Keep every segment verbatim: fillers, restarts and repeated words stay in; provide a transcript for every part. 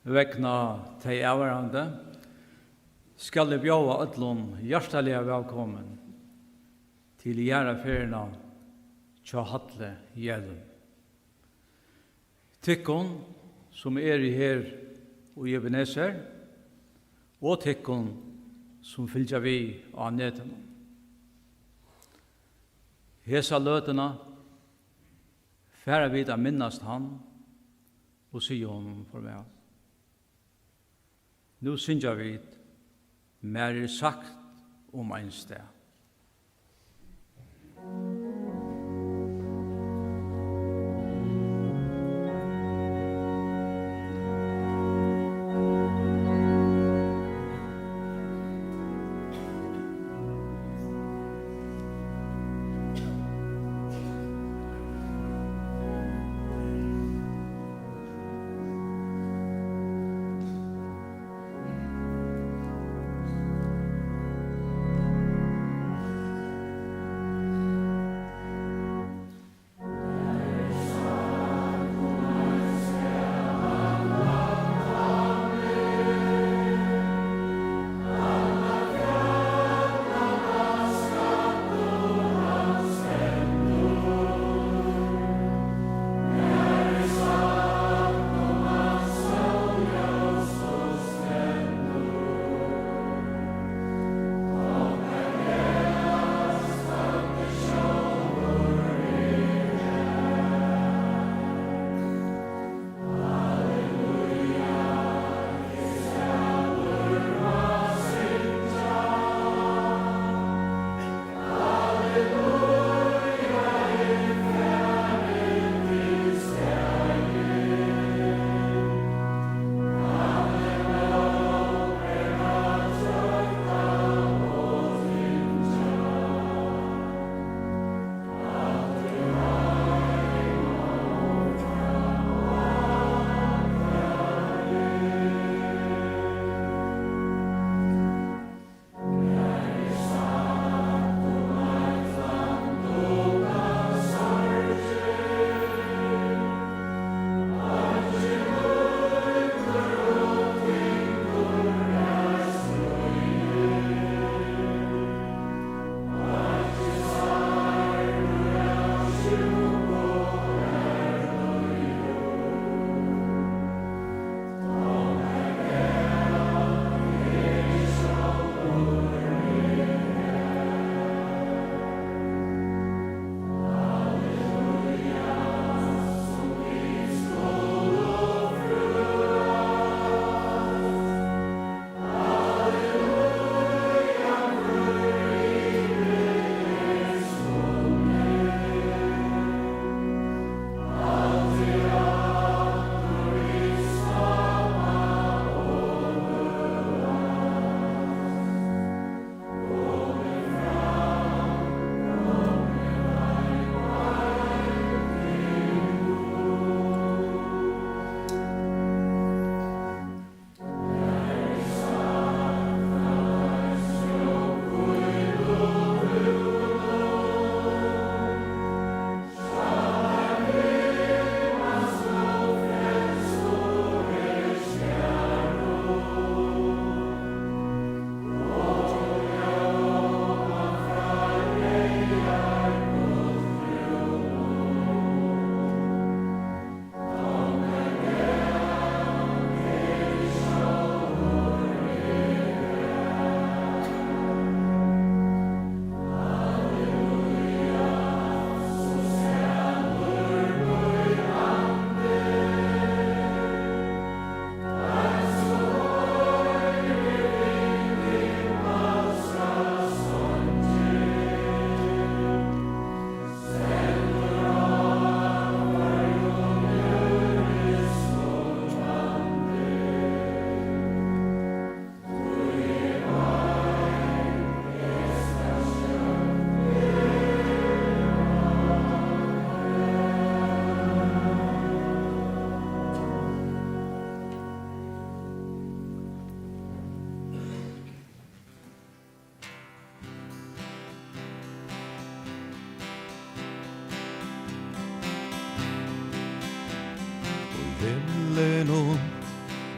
Vegna tey avvarðandi skal eg bjóða øllum hjartaliga vælkomin til jarðarferðina hjá Halli Hjelm. Tykkum, sum eru her í Ebenezer, og tykkum, sum fylgja við á netinum. Hesa løtuna fara vit at minnast hann og siga honum farvæl. Nú syngja vit: Mær er sagt um ein stað.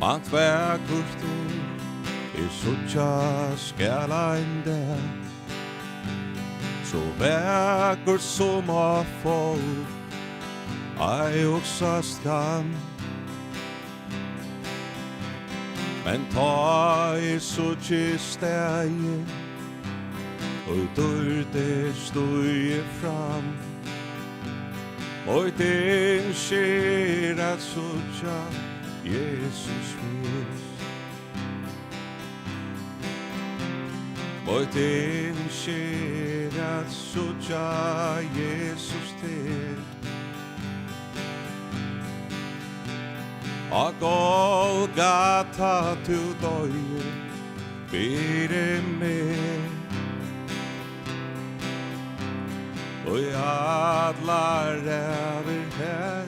Mangt vakurt er, eg síggja skal ein dag, so vakurt sum á fólk ei hugsast kann. Men tá eg síggi staðið, og dýrt er stigið fram, mítt ynski er at síggja Jesus fyrst. Mítt ynski er at síggja Jesus til. Á Golgata tú doyði fyri meg, og í allar ævir her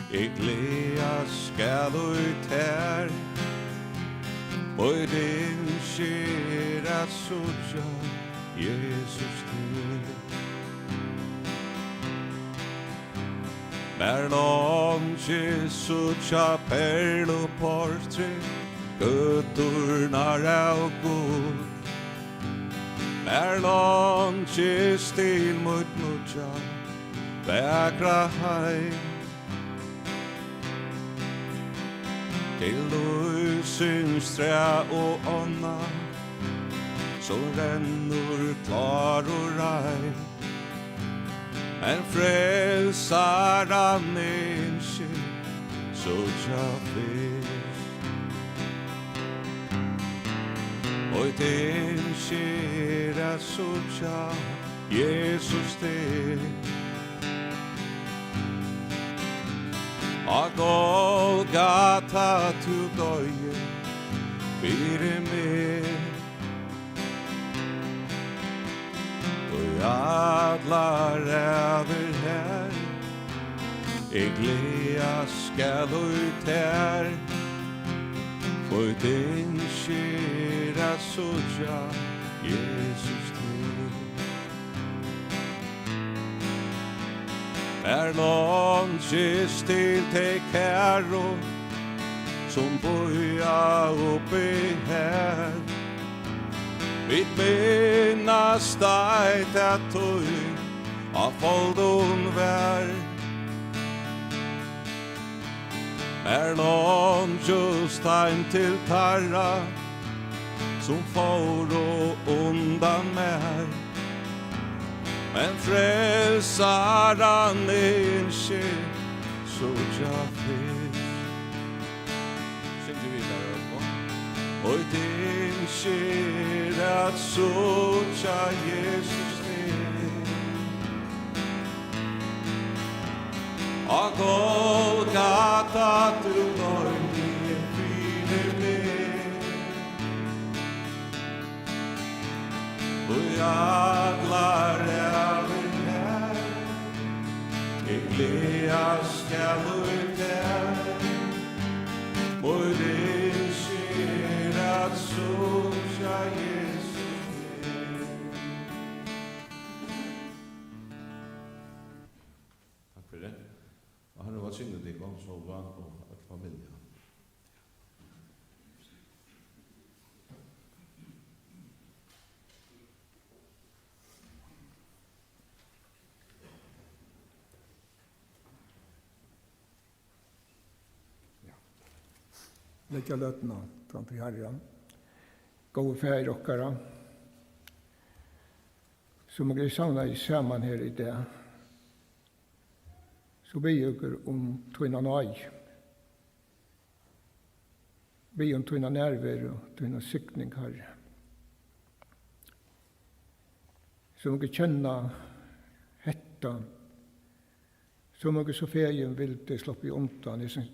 eg gleðast skal í tær. Mítt ynski er at síggja Jesus til. Mær longir síggja perluportrett, gøturnar av gull. Mær longir til mítt nýggja, vakra heim. Til lívsins træ og ánna, sum rennur klár og rein. Men Frelsaran ynskir síggja fyrst. Mítt ynski er at síggja Jesus til. Á Golgata tú doyði fyri meg, og í allar ævir her eg gleðast skal í tær. Mítt ynski er at síggja Jesus til. Mær longir til tey kæru, sum bíða uppi har. Vit minnast ei ta tíð, á foldum var. Mær longist heim til teirra, sum fóru undan mær. Men Frelsaran ynskir síggja fyrst. Syngi vit har, øll, og ynskir at síggja Jesus til. Á Golgata tú doyði fyri meg. Og í allar ævir her, eg gleðast skal í tær. Mítt ynski er at síggja Jesus til. Takk fyri. Og Harrin vælsigni tykkum, Sólvá og øll familja. Ja. Leggja løtuna fram fyri Harran. Góði Faðir okkara, sum okur eru savnaði saman her í dag, so biði eg okur um tína náði. Biði um tína nærveru, tína signing, Harri. Sum okur kenna hetta, sum okur so fegin vildu sloppið undan hesum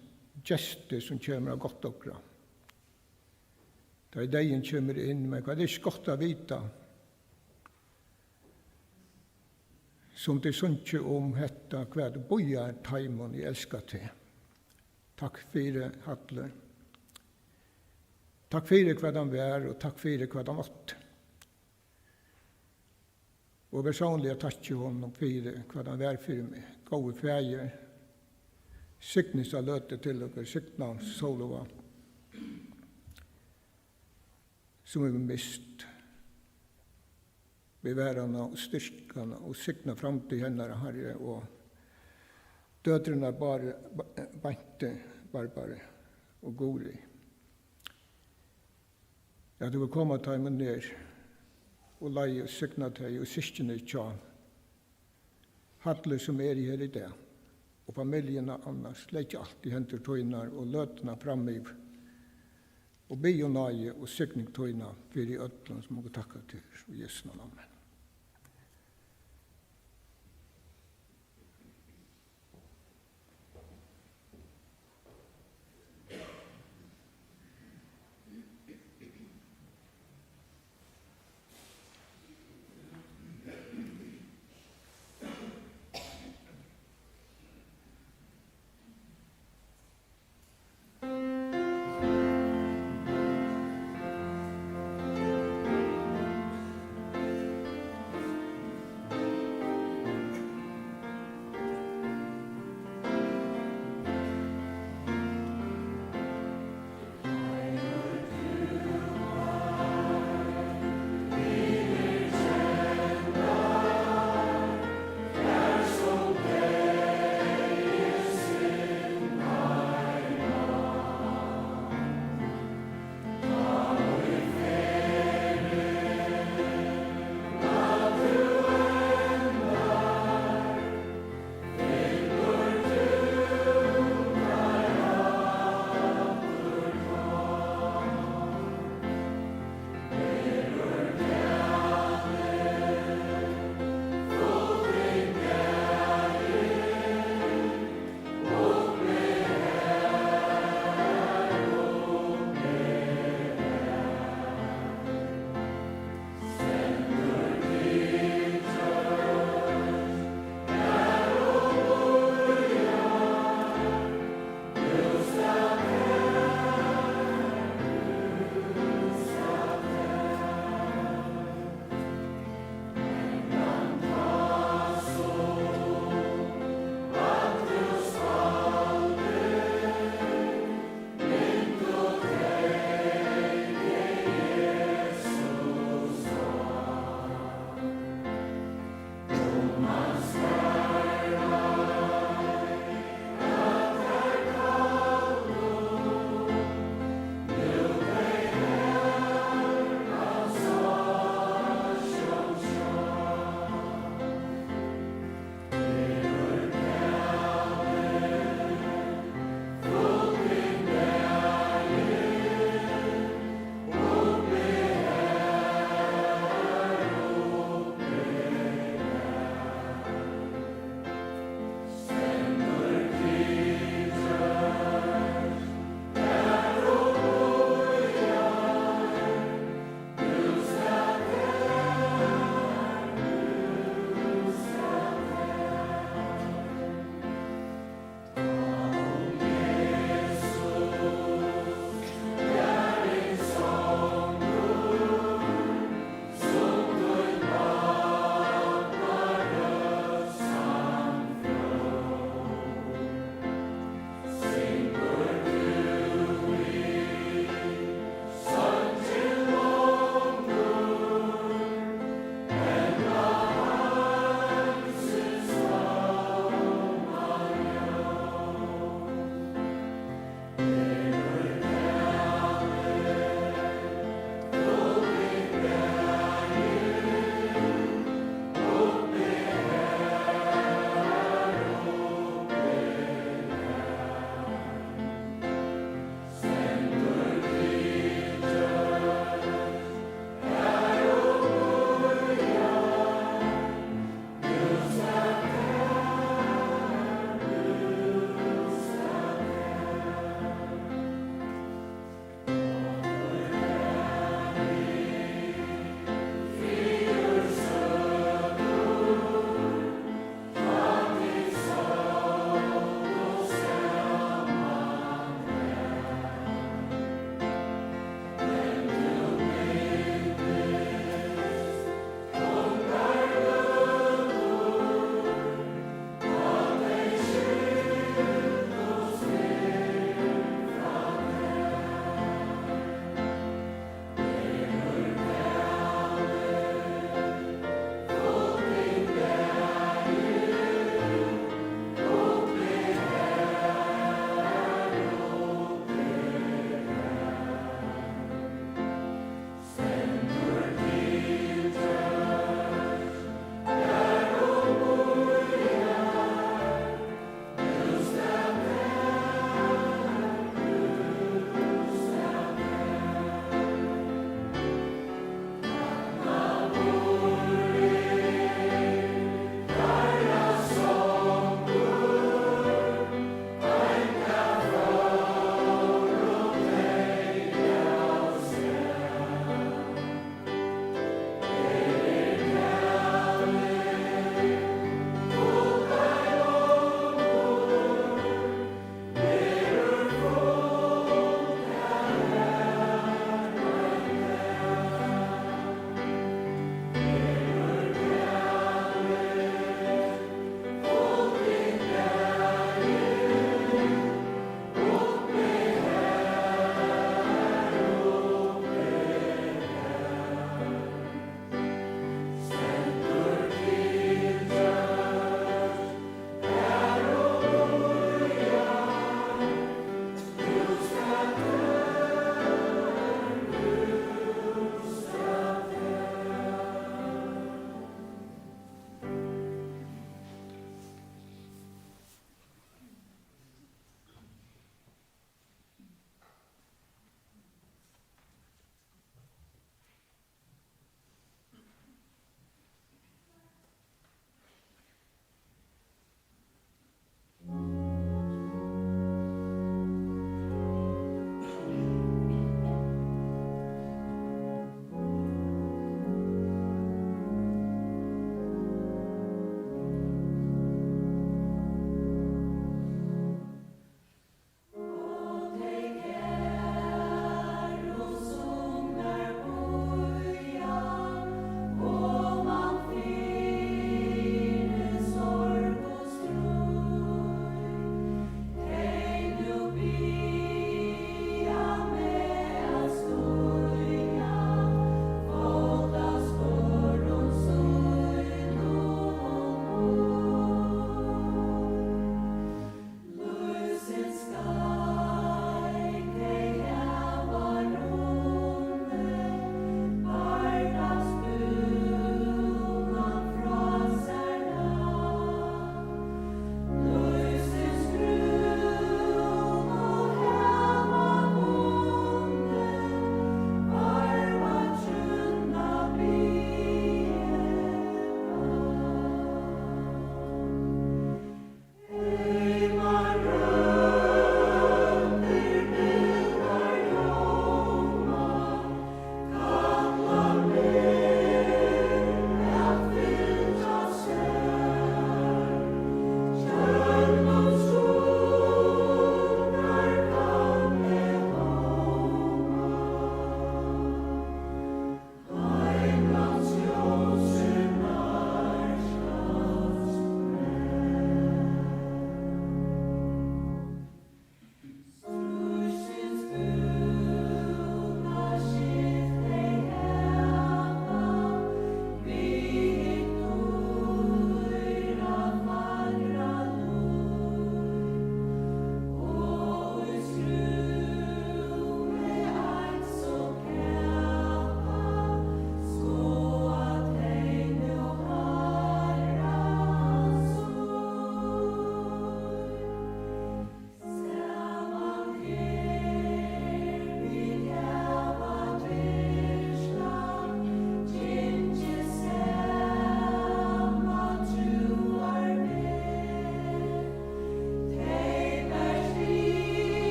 gesti, sum kemur á gátt okra. Tá ið deyðin kemur inn, men hvat er ikki gott at vita, sum tey sungja um hetta, hvat bíðar teimum, ið elska teg. Takk fyri, Hallur. Takk fyri, hvat hann var, og takk fyri, hvat hann átti. Og persónliga takki honum fyri, hvat hann var fyri meg. Góði Faðir, Sign hesa løtu til okkara, signa Sólu, sum vit hava mist. Bevar hana og styrk hana og signa framtíð hennara, Harri, og døturnar Báru, Beintu, Barbaru og Guðrið. At tú vil koma teimum nær og leiða og signa tey og systkini hjá Halli, sum eru her í dag, og familjuna annars. Legg alt í hendur tínar og løtuna framyvir, og biðja um náði og signing tína fyri øllum, sum okur takka tær í Jesu navni. Amen.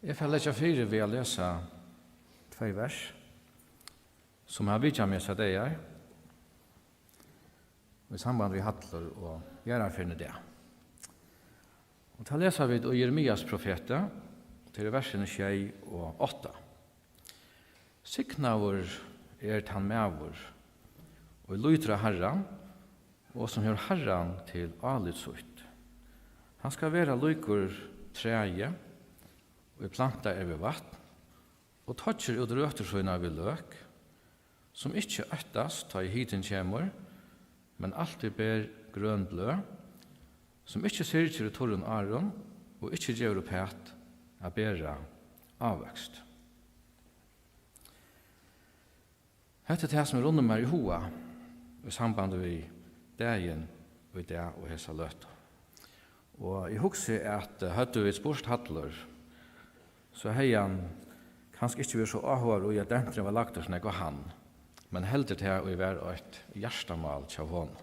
Eg fari at leggja fyri við at lesa tvey vers, sum hava vitjað meg hesar dagar í samband við Hallur og jarðarferðina í dag. Og tað lesa vit í Jeremias profeti, til versini sjey og átta. Signaður er tann maður, ið lítur á Harran, og sum hevur Harran til álit sítt. Hann skal vera líkur træi, ið plantað er við vatn, og toyggir út røtur sínar við løk, sum ikki óttast, tá ið hitin kemur, men altíð ber grøn bløð, sum ikki syrgir í turrum árum, og ikki gevur uppat at bera ávøkst. Hetta er tað, sum er runnið mær í huga í sambandi við dagin í dag og hesa løtu. Og eg hugsi, at, eh, høvdu vit spurt Hallur, so hevði hann kanska ikki verið so áhugaður í, at denturin var lagdur so nógv á hann, men heldur tað, ið var eitt hjartamál hjá honum.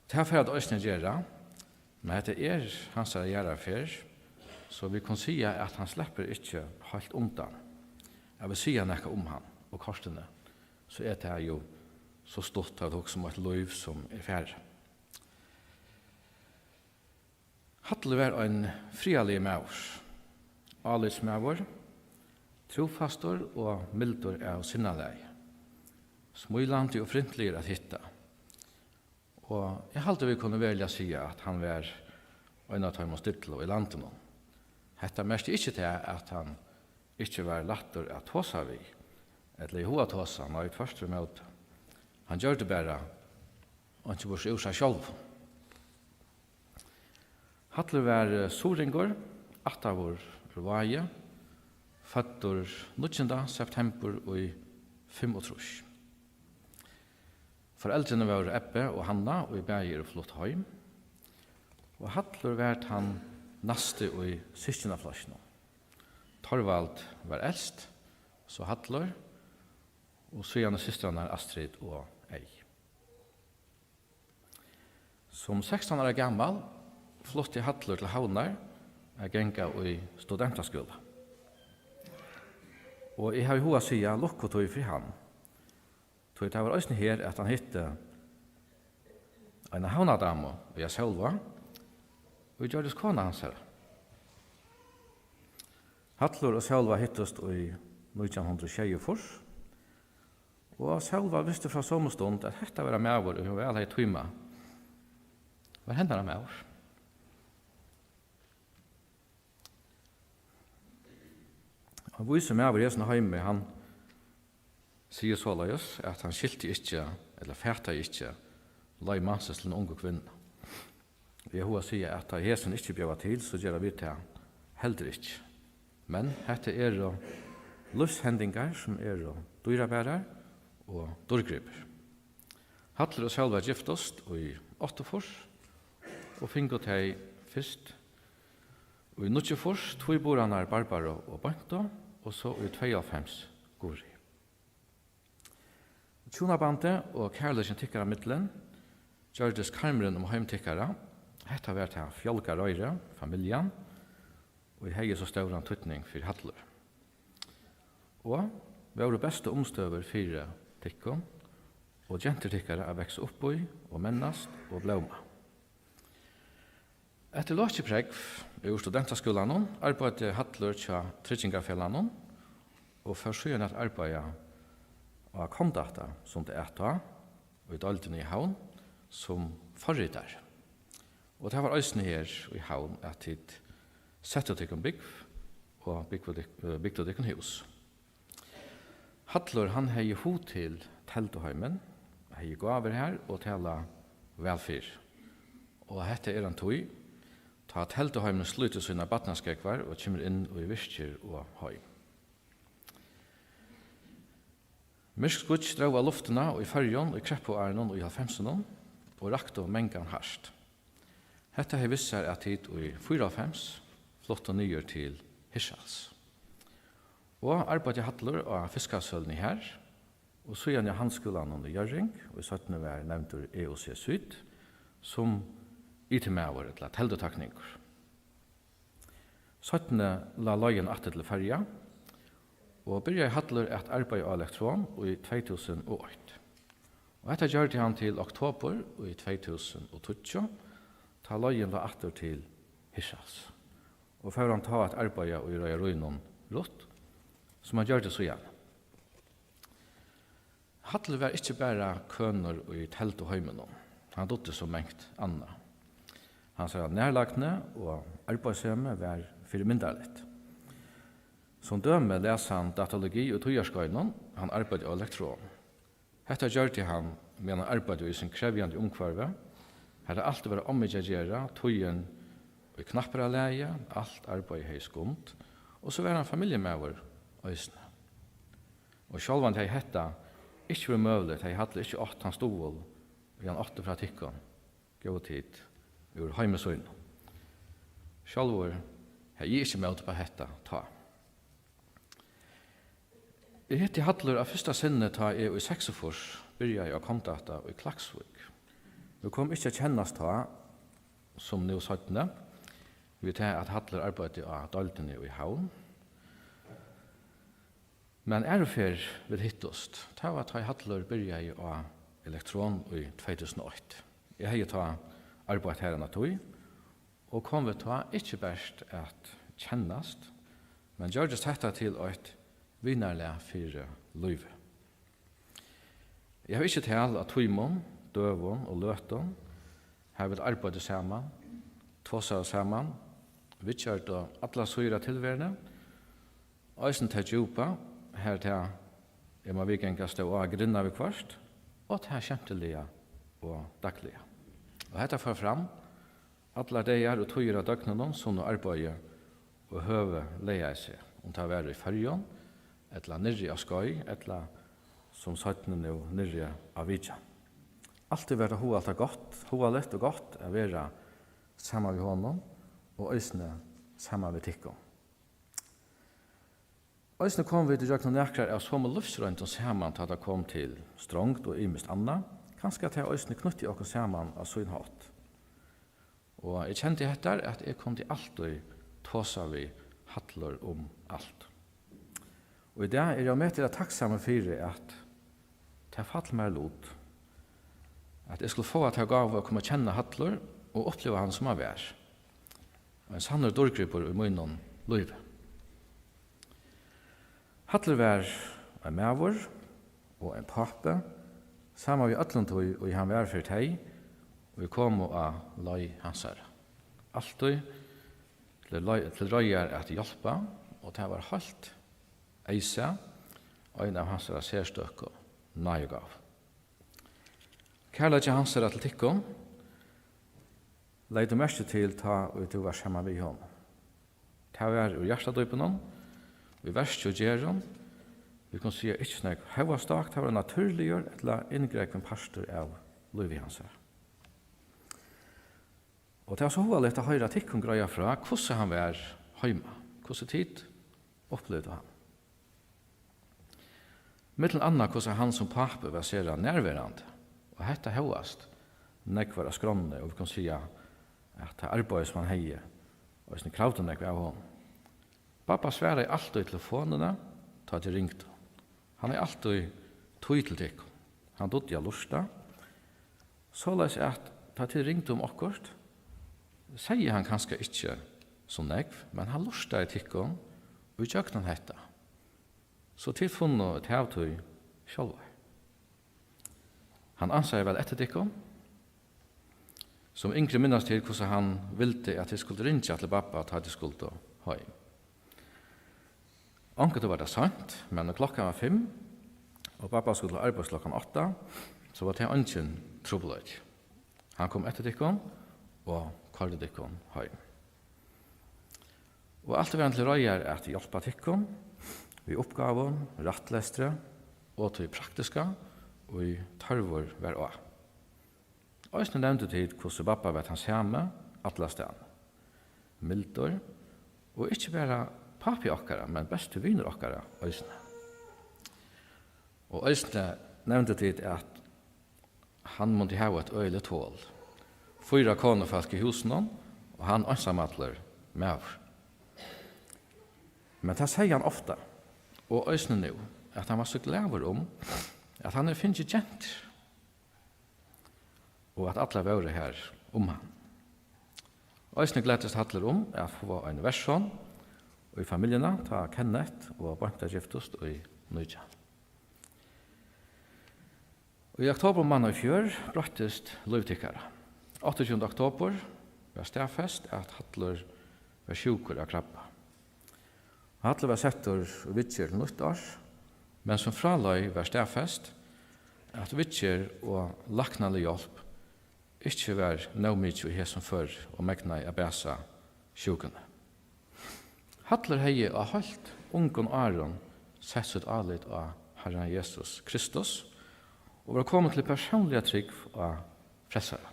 Tað fer at eisini at gera, men hetta er hansara jarðarferð, so vit kunnu siga, at hann sleppur ikki heilt undan. At vit siga nakað um hann og kortini, so er tað jú so stutt at hugsa um eitt lív, sum er farið. Hallur var ein friðarligur maður, álitsmaður, trúfastur og mildur av sinnalagi, smílandi og fryntligur at hitta. Og eg haldi, vit kunnu veruliga siga, at hann var ein av teimum stillu í landinum. Hetta merkti ikki tað, at hann ikki var lættur at tosa við, ella í huga tosa, nei, tvørturímóti. Hann gjørdi bara einki burtur úr sær sjálvum. Hallur var, eh, suðuroyingur, ættaður úr Vági, føddur níggjunda septembur í fimmogtrýss. Foreldrini vóru Ebbe og Hanna, ið bæði eru flutt heim, og Hallur var tann næsti í systkinaflokkinum. Torvald var elst, so Hallur, og síðani systrarnar Astrid og Ey. Sum sekstan ára gamal flutti Hallur til Havnar at ganga í studentaskúla. Og eg havi hug at siga lukkutíð fyri hann, tí tað var eisini her, at hann hitti eina havnardamu, Ea Sólvá, ið gjørdist kona hansara. Hallur og Sólvá hittust í nítjan hundrað og sjeyogfýrs, og Sólvá visti frá somu stund, at hetta var ein maður, ið hon væl hevði tímað, var hennara maður. Ein vísur maður í hesum heimi, hann sigur soleiðis, at hann skilti ikki, ella fataði ikki, leið mansins til eina unga kvinnu. Eg havi hug at siga, at tá hesin ikki bjóðar til, so gera vit tað heldur ikki. Men hetta eru lívshendingar, sum eru dýrabarar og dýrgripir. Hallur og Sólvá giftust í áttaogfýrs og fingu tey fyrst í níggjuogfýrs tvíburarnar Barbaru og Beintu, og so í tveyoghálvfems Guðrið. Hjúnabandið og kærleikin tykkara millum gjørdist karmurin um heim tykkara. Hetta var tað fjálga reiðrið, familjan, ið hevði so stóran týdning fyri Hallur. Og vóru bestu umstøður fyri tykkum og gentur tykkara at vaksa upp í og mennast og blóma. Eftir lokið prógv úr studentaskúlanum arbeiddi Hallur hjá Tryggingafelagnum og fór síðan at arbeiða á Komdata, sum tað æt tá, í deildini í Havn, sum forritari. Og tað var eisini her í Havn, at tit settu tykkum búgv og búgvu tyk-, eh, bygdu tykkum hús. Hallur, hann hevði hug til telduheimin, hevði gávur har og talaði væl fyri. Og hetta er ein tíð, tá telduheimurin slítur sínar barnaskógvar og kemur inn í virkir og heim. Myrk skýggj drógu á luftina í Føroyum í kreppuárunum í hálvfemsunum og raktu mangan hart. Hetta hevði vist sær, at tit í fýraoghálvfems fluttu niður til Hirtshals. Og arbeiddi Hallur á fiskasøluni har, og síðani á Handilsskúlanum í Hjørring, ið seinni varð nevndur E O C Syd, sum I T-maður ella teldutekningur. Seinni lá leiðin aftur til Føroya, og byrjaði Hallur at arbeiða á Elektron í tvey túsund og eitt. Og hetta gjørdi hann til oktobur í tvey túsund og tíggju, tá leiðin lá aftur til Hirtshals. Og fór hann tá at arbeiða í reiðarínum RUT, sum hann gjørdi síðani. Hallur var ikki bara kønur í telduheiminum, hann dugdi so mangt annað. Hansara nærlagni og arbeiðssemi var fyrimyndarligt. Sum dømi las hann datalogi í tíðarskeiðnum, hann arbeiddi á Elektron. Hetta gjørdi hann, meðan hann arbeiddi í sum krevjandi umhvørvi, har tað altíð var ov mikið at gera, tíðin í knappralagi, alt arbeiðið hevði skund, og so var hann familjumaður eisini. Og sjálvandi hevði hetta ikki verið møguligt, hevði Hallur ikki átt tann stuðul, ið hann átti frá tykkum, góðu tit, úr heimi sínum. Sjálvur hevði eg ikki mót upp á hetta tá. Eg hitti Hallur á fyrsta sinni, tá eg í seksogfýrs byrjaði á Komdata í Klaksvík. Vit komu ikki at kennast tá, sum nú seinni, við tað, at Hallur arbeiddi á deildini í Havn. Men aðru ferð vit hittust, tað var, tá ið Hallur byrjaði á Elektron í tvey túsund og eitt. Eg hevði tá arbeitt har eina tíð, og kom við tá ikki bert at kennast, men gjørdist hetta til eitt vinarlag fyri lívið. Eg havi ikki tal á tímum, døgum og løtum, har vit arbeiddu saman, tosaðu saman, viðgjørdu allar síður av tilveruni, eisini tað djúpa, har tað, eg má viðganga, stóð á at grenja viðhvørt, og tað skemtiliga og dagliga. Og hetta fór fram allar dagar og tíðir av døgninum, sum nú arbeiði og høvi lagaði seg, um tað var í Føroyum, ella niðri á Skeið, ella sum seinni nú niðri á Vitjan. Altíð var tað hugaligt og gott, hugaligt og gott at vera saman við honum og eisini saman við tykkum. Eisini komu vit ígjøgnum nakrar av somu lívsroyndum saman, tá tað kom til strongd og ymiskt annað. Kanska tað eisini knýtti okkum saman á sín hátt. Og eg kendi hetta, at eg kundi altíð tosa við Hallur um alt. Og í dag eri eg ómetaliga takksamur fyri, at tað fall mær í lut, at eg skuldi fáa ta gávu at koma at kenna Hallur og uppliva hann, sum hann var. Ein sannur dýrgripur í mínum lívi. Hallur var ein maður og ein pápi, saman við øllum tí, ið hann var fyri tey, ið komu á leið hansara. Altíð til lei-, til reiðar at hjálpa, og tað var heilt eyðsæð, ein av hansara serstøku náðigávu. Kærleiki hansara til tykkum legði tú merki til, tá ið tú vart saman við honum. Tað var úr hjartadýpinum, í verki og gerðum, vit kunnu siga, ikki so nógv hóvastákt, tað var ein natúrligur ella inngrúgvin partur av lívi hansara. Og tað var so hugaligt at hoyra tykkum greiða frá, hvussu hann var heima, hvussu tit upplivdu hann. Millum annað, hvussu hann sum pápi var sera nærverandi, og hetta hóast nógv var á skránni, og vit kunnu siga, at tað arbeiði, sum hann hevði, eisini kravdi nógv av honum. Babba svaraði altíð telefonini, tá tit ringdu. Hann hevði altíð tíð til tykkum. Hann dugdi at lurta. Soleiðis at, tá tit ringdu um okkurt, segði hann kanska ikki so nógv, men hann lurtaði tykkum ígjøgnum hetta. So tit funnu út av tí sjálvar. Hann ansaði væl eftir tykkum. Sum yngri minnast tit, hvussu hann vildi, at tit skuldu ringja til babba, tá tit skuldu heim. Onkuntíð var tað seint, men um klokkan var fimm, og babba skuldi til arbeiðis klokkan átta, so var tað eingin trupulleiki. Hann kom eftir tykkum og koyrdi tykkum heim. Og altíð var hann til reiðar at hjálpa tykkum við uppgávum, rættlestri og tí praktiska, ið tørvur var á. Eisini nevndu tit, hvussu babba var tann sami allastaðni. Mildur, og ikki bara pápi okkara, men besti vinur okkara eisini. Og eisini nevndu tit, at hann mundi hava eitt øgiligt tol. Fýra konufólk í húsinum, og hann einsamallur maður. Men tað segði hann ofta, og eisini nú, at hann var so glaður um, at hann hevði fingið gentur, og at allar vóru har um hann. Eisini gleddist Hallur um at fáa ein verson í familjuna, tá Kenneth og Beinta giftust í nítjan. Í oktobermánað í fjør broyttist lív tykkara. Áttaogtjúgunda oktober var staðfest, at Hallur var sjúkur av krabba. Hallur var settur í viðgerð til nýttárs, men sum frá leið var staðfest, at viðgerð og læknalig hjálp ikki var nóg mikið í hesum føri og megnaði at basa sjúkuni. Hallur hevði á heilt ungum árum sett sítt álit á Harran Jesus Kristus og var komin til persónliga trúgv á Frelsaran.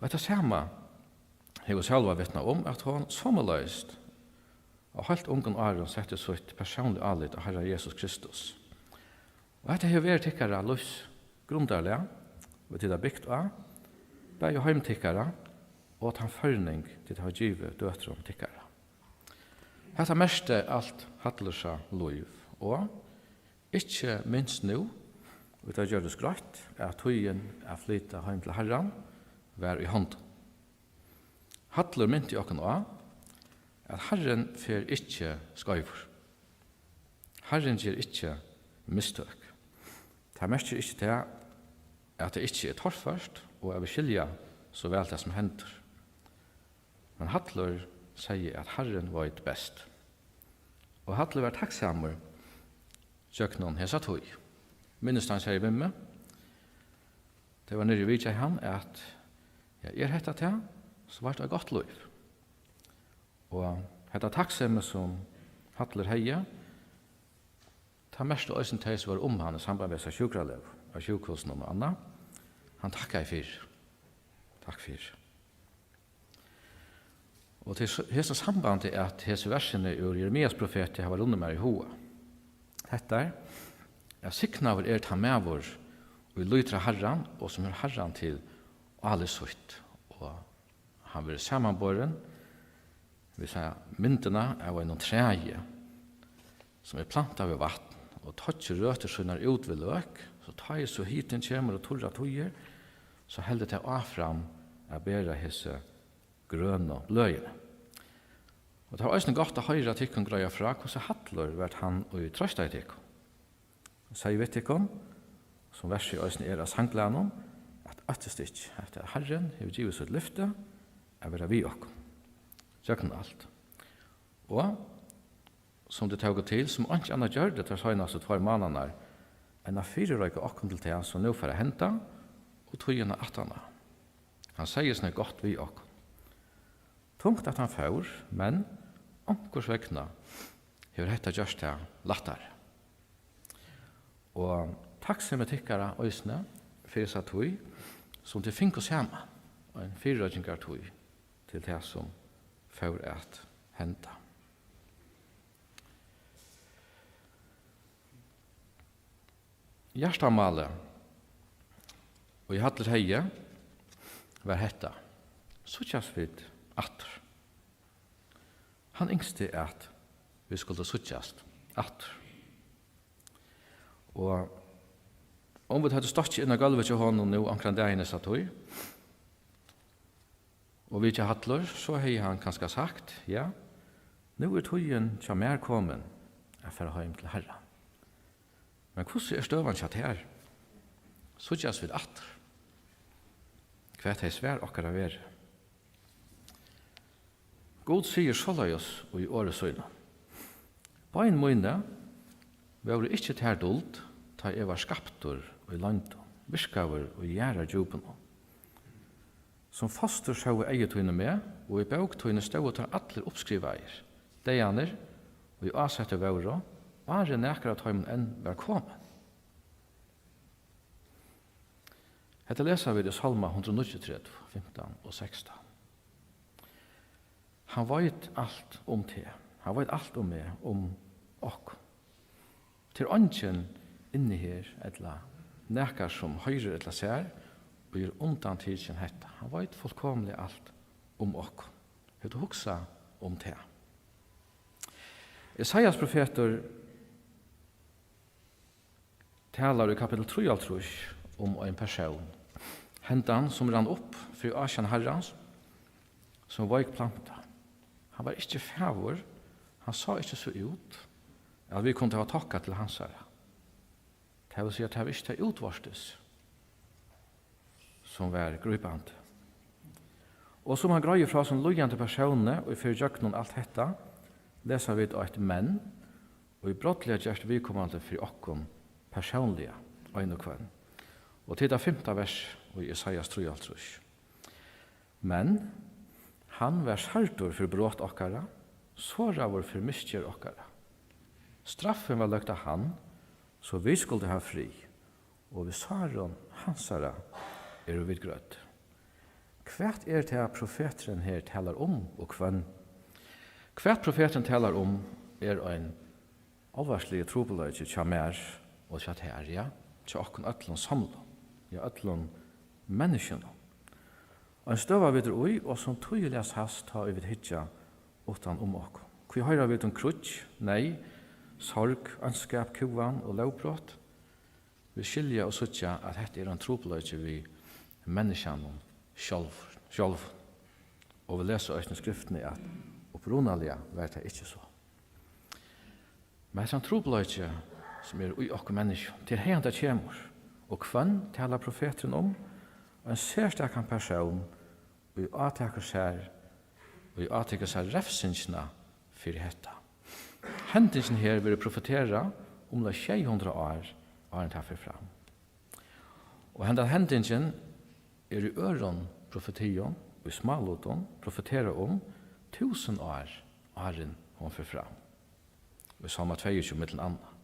Og hetta sama hevur Sólvá vitnað um, at hon somuleiðis á heilt ungum árum setti sítt persónliga álit á Harran Jesus Kristus. Og hetta hevur verið tykkara lívs grundarlag, og tit hava bygt á, bæði heim tykkara og tann førning, tit hava givið døtrum tykkara. Hetta merkti alt Hallursa lív, og ikki minst nú, og tað gjørdist greitt, at tíðin at flyta heim til Harran var í hondum. Hallur minti okkum á, at Harrin fer ikki skeivur. Harrin ger ikki mistøk. Tað merkir ikki tað, at tað ikki er torført og at vit skilja so væl tað, sum hendir. Men Hallur segði, at Harrin veit best. Og Hallur var takksamur gjøgnum hesa tíð. Minnist hann segði við meg, tá eg var niðri og vitjaði hann, at, ja, er hetta tað, so var tað eitt gott lív. Og hetta takksemi, sum Hallur hevði, tað merktu eisini tey, sum vóru um hann í samband við hesa sjúkralegu á sjúkrahúsinum og annað. Hann takkaði fyri. Takk fyri. Og til s-, hesum sambandi, at hesi versini úr Jeremias profeti hava runnið mær í huga. Hetta er, at signaður er tann maður, ið lýtur á Harran, og sum hevur Harran til álit sítt, og hann verður samanborin við sa-, myndina av einum træi, sum er plantað við vatn, og toyggir røtur sínar út við løk, so tá ið so hitin kemur og turrar tíðir, so heldur tað áfram at bera hesi grønu bløðini. Og tað var eisini gott at hoyra tykkum greiða frá, hvussu Hallur var tann, ið trøstaði tykkum. Og segði við tykkum, sum versið eisini er av sangblaðnum, at óttist ikki, at Harrin hevur givið sítt lyfti at vera við okkum gjøgnum alt. Og sum tit tóku til, sum einki annað gjørdi teir seinastu tveir mánaðirnar, enn at fyrireika okkum til tað, sum nú fór at henda, og tíðina aftaná. Hann segði seg gott við okkum. Tungt, at hann fór, men onkursvegna hevur hetta gjørt tað lættari. Og takksemi tykkara eisini fyri hesa tíð, sum tit fingu saman, ein fyrireikingartíð til tað, sum fór at henda. Hjartamálið, ið Hallur hevði, var hetta: Síggjast vit aftur? Hann ynskti, at vit skuldu síggjast aftur. Og um vit høvdu stokkið inn á gólvið hjá honum nú onkran dagin hesa tíð, og vitjað Hallur, so hevði hann kanska sagt: Ja, nú er tíðin hjá mær komin at fara heim til Harran. Men hvussu er støðan hjá tær? Síggjast vit aftur? Hvat hevði svar okkara verið? Gud sigur soleiðis í orði sínum: Bein míni vóru ikki tær duld, tá eg var skaptur í loyndum, virkaður í jarðardjúpunum. Sum fostur sóu eygu tíni meg, og í bók tíni stóðu teir allir uppskrivaðir, dagarnir, ið ásettir vóru, áðrenn nakar av teimum enn var komin. Hetta lesa vit í Sálma hundrað og níggjuogtretivu, fimtan og sekstan. Hann veit alt um teg. Hann veit alt um meg, um okkum. Tað er eingin inni her, ella nakar, sum hoyrir ella sær, og er undantikin hetta. Hann veit fullkomiliga alt um okkum. Hevur tú hugsað um tað? Esaias profetur talar í kapitul trýoghálvtrýss um ein persón, hendan, sum rann upp fyri ásjón Harrans sum veik planta. Hann var ikki fagur, hann sá ikki so út, at vit kundu hava tokka til hansara. Tað vil siga, tað var ikki tað útvortis, sum var grípandi. Og sum hann greiðir frá sum líðandi persóni, ið fer ígjøgnum alt hetta, lesa vit eitt men, ið brádliga gerst viðkomandi fyri okkum persónliga, ein og hvønn. Og til tað fimta vers í Esaias trýoghálvtrýss. Men hann var særdur fyri brot okkara, soraður fyri misgerð okkara. Straffin var løgd á hann, so vit skuldu hava frið, og við sárum hansara eru vit grødd. Hvat er tað, profeturin her talar um, og hvønn? Hvat profeturin talar um, er ein álvarsligur trupulleiki hjá mær og hjá tær, ja, hjá okkum øllum samlað, ja, øllum menniskjum. Ein støða, vit eru í, og sum týðiliga sæst, tá ið vit hyggja uttan um okkum. Hví hoyra vit um kríggj, neyð, sorg, óndskap, kúgan og lógbrot? Vit skilja og síggja, at hetta er ein trupulleiki við menniskjanum sjálv-, sjálvum. Og vit lesa eisini í Skriftini, at upprunaliga var tað ikki so. Men hesin trupulleiki, sum er í okkum menniskjum, tað er haðan, tað kemur. Og hvønn talar profeturin um? Ein serstakan persón, ið átekur sær, ið átekur sær revsingina fyri hetta. Hendingin her verður profeterað umleið sjey hundrað ár, áðrenn tað fer fram. Og hendan hendingin er í øðrum profetium, í smálutum, profeterað um túsund ár, áðrenn hon fer fram. Í Sálma tveyogtjúgu millum annað.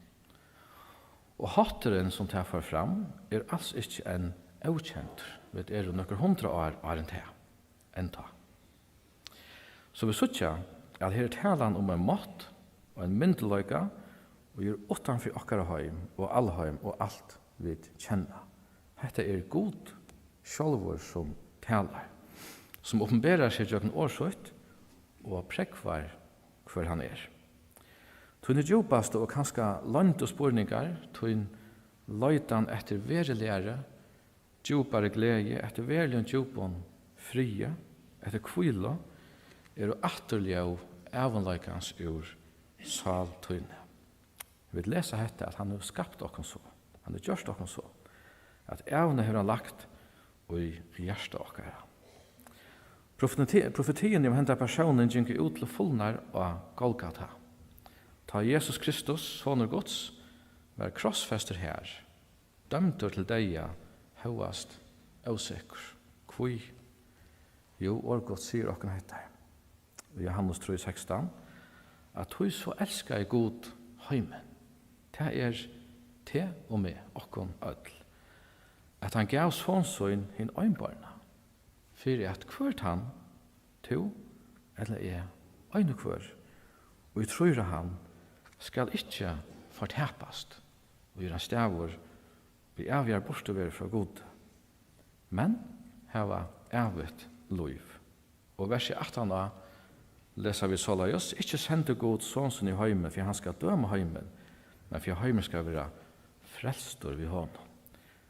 Og hátturin, sum tað fór fram, er als ikki enn ókendur. Vit eru nøkur hundrað ár áðrenn tað, enntá. So vit síggja, at her er talan um ein mátt og ein myndugleika, ið er uttan fyri okkara heim og alheim og alt, vit kenna. Hetta er Gud sjálvur, sum talar, sum opinberar seg gjøgnum orð sítt og prógvar, hvør hann er. Tínir djúpastu og kanska loyndu spurningar, tín leitan eftir veruligari, djúpari gleði, eftir veruligum djúpum friði, eftir hvílu, eru afturljóð ævinleikans úr sál tíni. Vit lesa hetta, at hann hevur skapt okkum so, hann hevur gjørt okkum so, at ævina hevur hann lagt í hjarta okkara. Profeti-, profetiini um henda persónin gingu út til fulnar á Golgata, tá Jesus Kristus, Sonur Guds, var krossfestur har, dømdur til deyða, hóast ósekur. Hví? Jú, orð Guds sigur okkum hetta. Í Jóhannes trý sekstan, at tí so elskaði Gud heimin, tað er teg og meg, okkum øll, at hann gav son sín hin einborna, fyri at hvør tann, tú ella eg, ein og hvør, ið trýr á hann, skal ikki fortapast, og er ein staður, ið avjar burturveru frá Gudi, men hava ævigt lív. Og versið aftaná lesa vit soleiðis: Ikki sendi Gud son sín í heimin, fyri hann skal døma heimin, men fyri at heimurin skal vera frelstur við honum.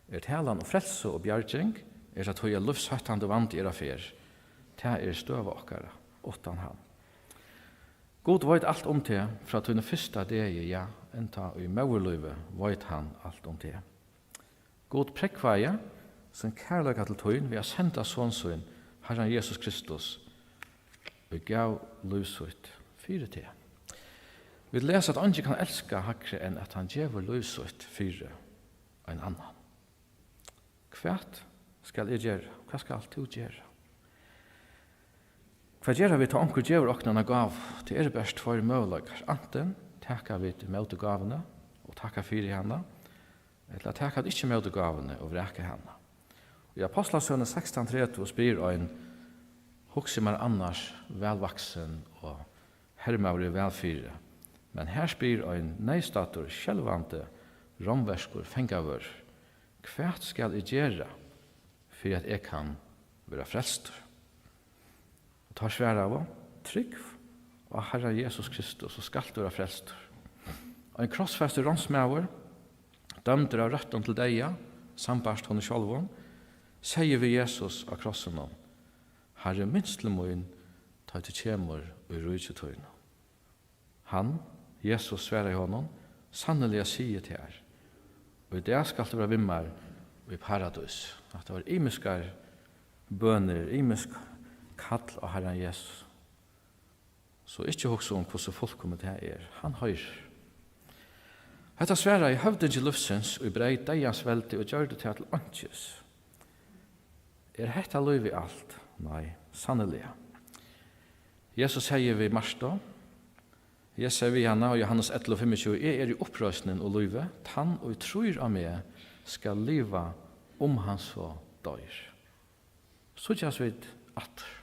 Er talan um frelsu og bjarging, er tað tí, at lívshóttandi vandi er á ferð. Tað er støða okkara uttan hann. Gud veit alt um teg frá tínum fyrsta degi, ja, enntá í móðurlívi veit hann alt um teg. Gud prógvaði sín kærleika til tín við at senda son sín, Harran Jesus Kristus, ið gav lív sítt fyri teg. Vit lesa, at eingin kann elska hægri enn at hann gevur lív sítt fyri ein annan. Hvat skal eg gera? Hvat skalt tú gera? Hvat gera vit, tá onkur gevur okkum eina gávu? Tað eru bert tveir møguleikar. Antin taka vit ímóti gávuni og takka fyri hana, ella taka vit ikki ímóti gávuni og vraka hana. Í Ápostlasøguni sekstan tretivu spyr ein: Hugsi mær annars væl vaksin og hermaður er væl fyri. Men her spyr ein neyðstaddur, skelvandi, rómverskur fangavørður: Hvat skal eg gera, fyri at eg kann vera frelstur? Og teir svaraðu: Trúgv á Harran Jesus Kristus, so skalt tú vera frelstur. Ein krossfestur ránsmaður, dømdur av røttum til deyða, sambært honum sjálvum, segði við Jesus á krossinum: Harri, minst til mín, tá ið tú kemur í ríki tínum. Hann, Jesus, svaraði honum: Sanniliga sigi eg tær, í dag skalt tú vera við mær í paradís. Hatta var ymiskar bønir, ymisk kall á Harran Jesus. So ikki hugsa um, hvussu fullkomið tað er. Hann hoyrir. Hetta svaraði høvdingi lívsins, ið breyt deyðans veldi og gjørdi tað til einkis. Er hetta lívið alt? Nei, sanniliga. Jesus segði við Martu, Jesus segði við hana í Jóhannes ellivu fimmogtjúgu: Eg eri uppreisnin og lívið, tann, ið trýr á meg, skal liva, um hann so doyr. Síggjast vit aftur.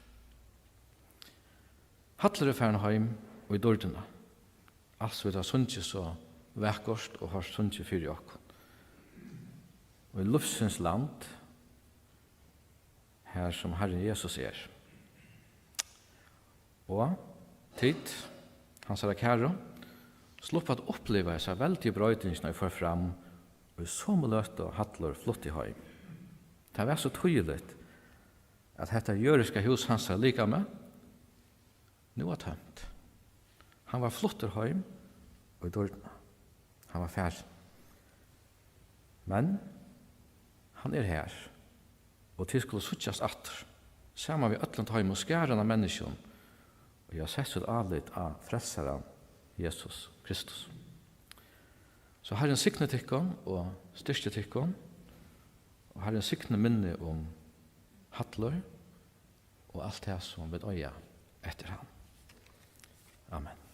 Hallur er farin heim í dýrdina. Alt sum vit hava sungið so vakurt og hoyrt sungið fyri okkum. Og í lívsins land, har sum Harrin Jesus er. Og tit, hansara kæru, sluppu at uppliva hesa veldigu broytingina, ið fór fram í somu løtu, Hallur flutti heim. Tað var so týðiligt, at hetta jørðiska hús hansara likami nú var tømt. Hann var fluttur heim í dýrdina. Hann var farin. Men hann er her, og tit skulu síggjast aftur, saman við øllum teimum skaran av menniskjum, ið hava sett sítt álit á Frelsaran Jesus Kristus. So Harrin signi tykkum og styrki tykkum, og Harrin signi minnið um Hallur og alt tað, sum vit eiga eftir hann. Amen.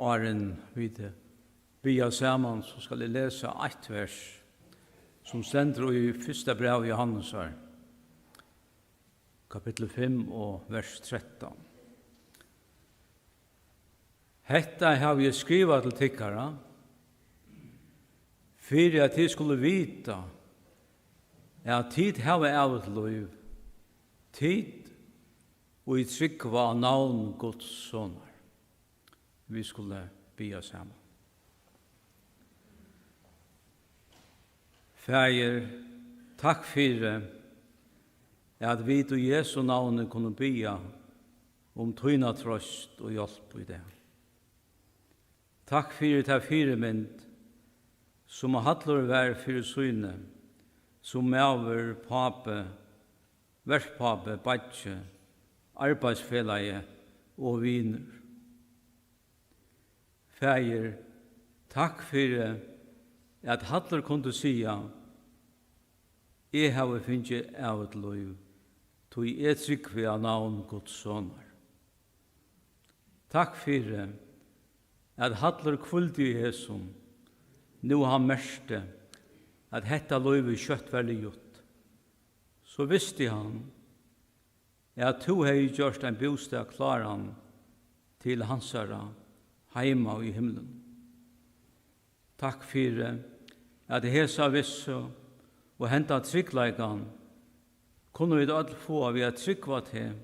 Áðrenn vit biðja saman, so skal eg lesa eitt vers, sum stendur í fyrsta brævi Jóhannesar, kapittul fimm og vers trettan. Hetta havi eg skrivað til tykkara, fyri at tit skulu vita, at tit hava ævigt lív, tit, ið trúgva á navn Guds Sonar. Vit skulu biðja saman. Faðir, takk fyri, at vit í Jesu navni kunnu biðja um tína troyst og hjálp í dag. Takk fyri ta fyrimynd, sum Hallur var fyri síni, sum maður, pápi, verpápi, beiggi, arbeiðsfelagi og vinur. Faðir, takk fyri, at Hallur kundi siga: Eg havi fingið ævigt lív, tí eg trúgvi á navn Guds Sonar. Takk fyri, at Hallur hvíldi í hesum, nú hann merkti, at hetta lívið skjótt var liðugt. So visti hann, at tú hevði gjørt ein bústað kláran til hansara heima í himlum. Takk fyri, at hesa vissu og henda tryggleikan kunnu vit øll fáa við at trúgva teg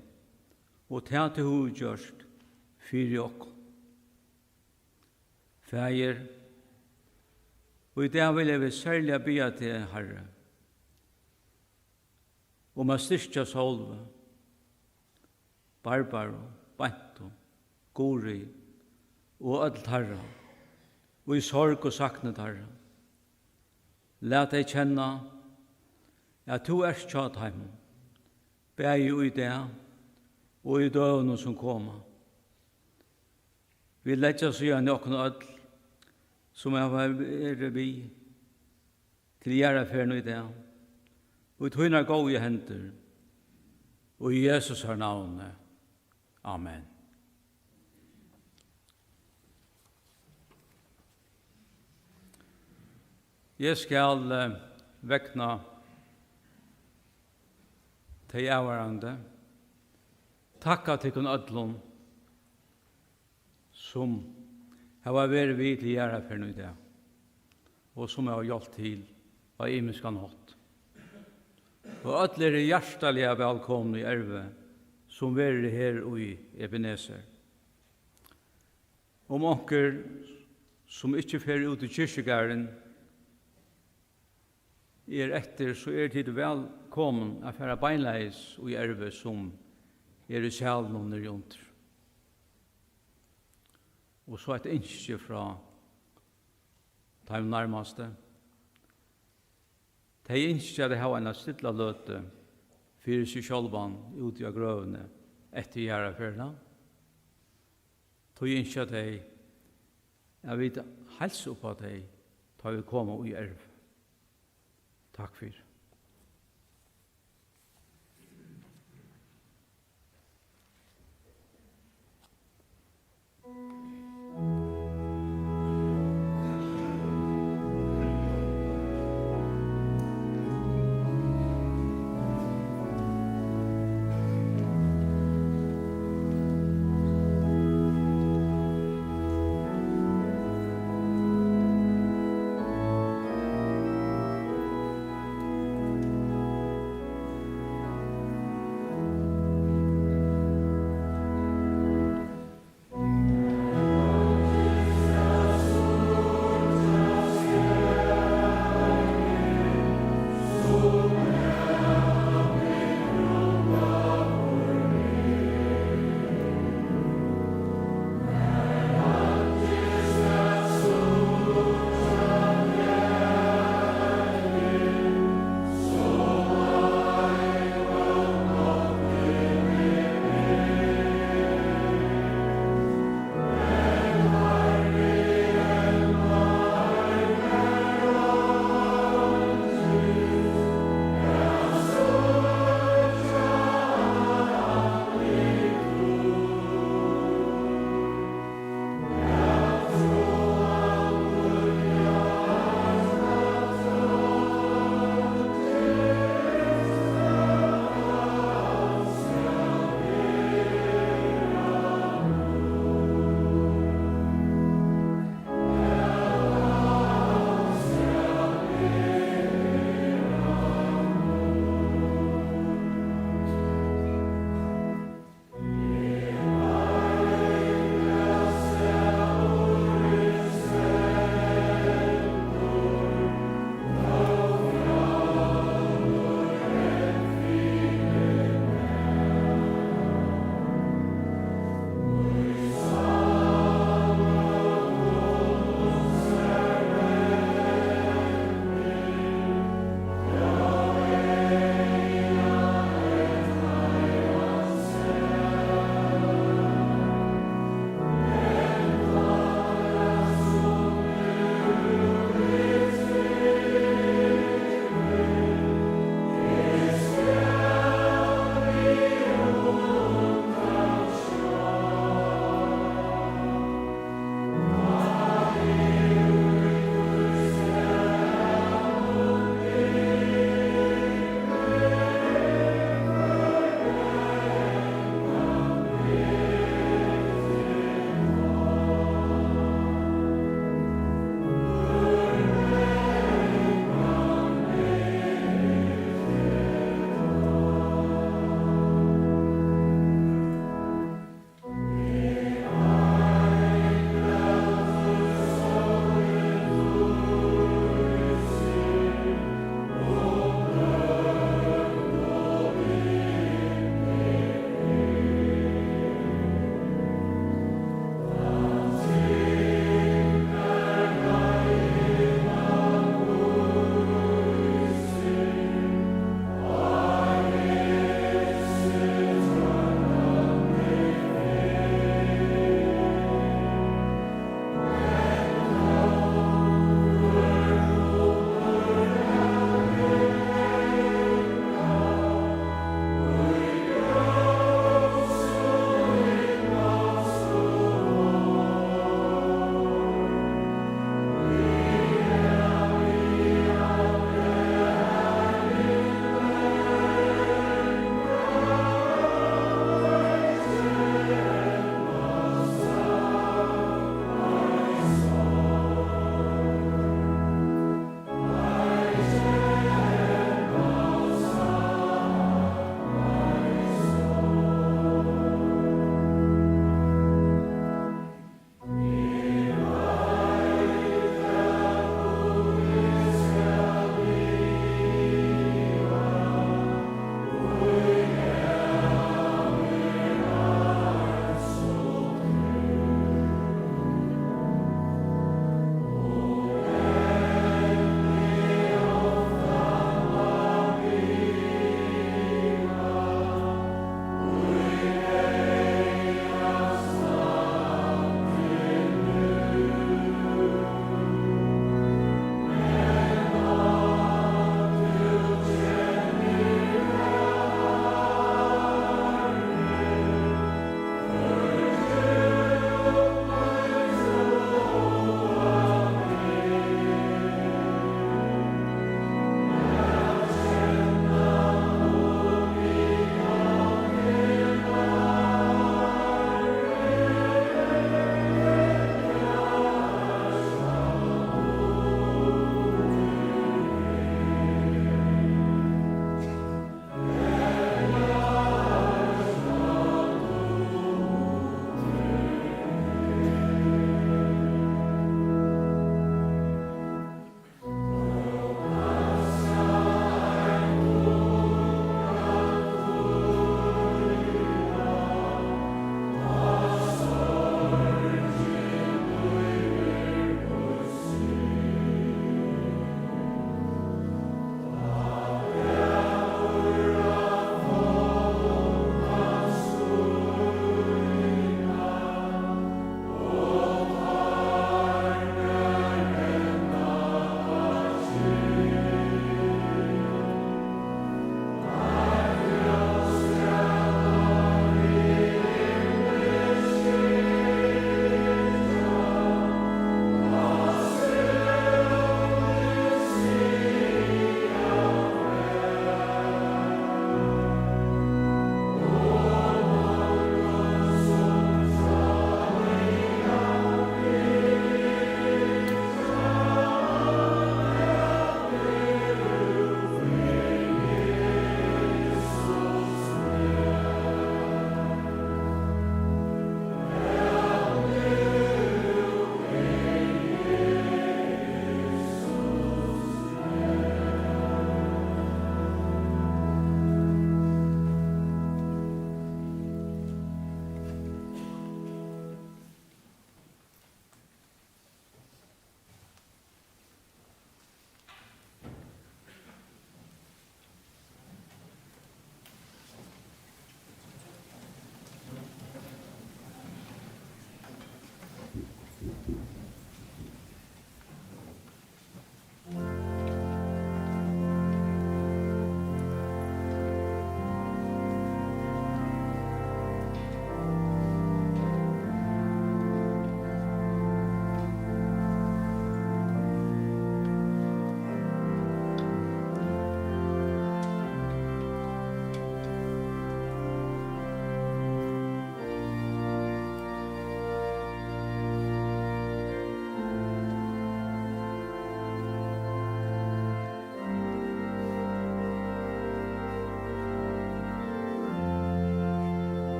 og tað, tú hevur gjørt fyri okkum. Faðir, í dag vilja vit serliga biðja teg, Harri, um at styrkja Sólveg, Barbaru, Beintu, Guðrið og øll teirra, í sorg og sakni teirra. Lat tey kenna, at tú ert hjá teimum, bæði í dag og í døgunum, sum koma. Vit leggja síðani okkum øll, sum hava verið við til jarðarferðina í dag, í tínar góðu hendur, í Jesusar navni. Amen. Eg skal, eh, vegna tey ávarandi takka tykkum øllum, sum hava verið við til jarðarferðina í dag, og sum hava hjálpt til á ymiskan hátt. Og øll eru hjartaliga vælkomin í ervið, sum verður her í Ebenezer. Um onkur, sum ikki fer út í kirkjugarðin, er eftir, so eru tit vælkomin at fara beinleiðis í ervið, sum er í salinum niðri undir. Og so eitt ynski frá teimum nærmastu. Tey ynskja at hava eina stilla løtu fyri seg sjálvan úti á grøvini eftir jarðarferðina. Tí ynskja tey, at vit heilsa upp á tey, tá vit koma í erv. Takk fyri.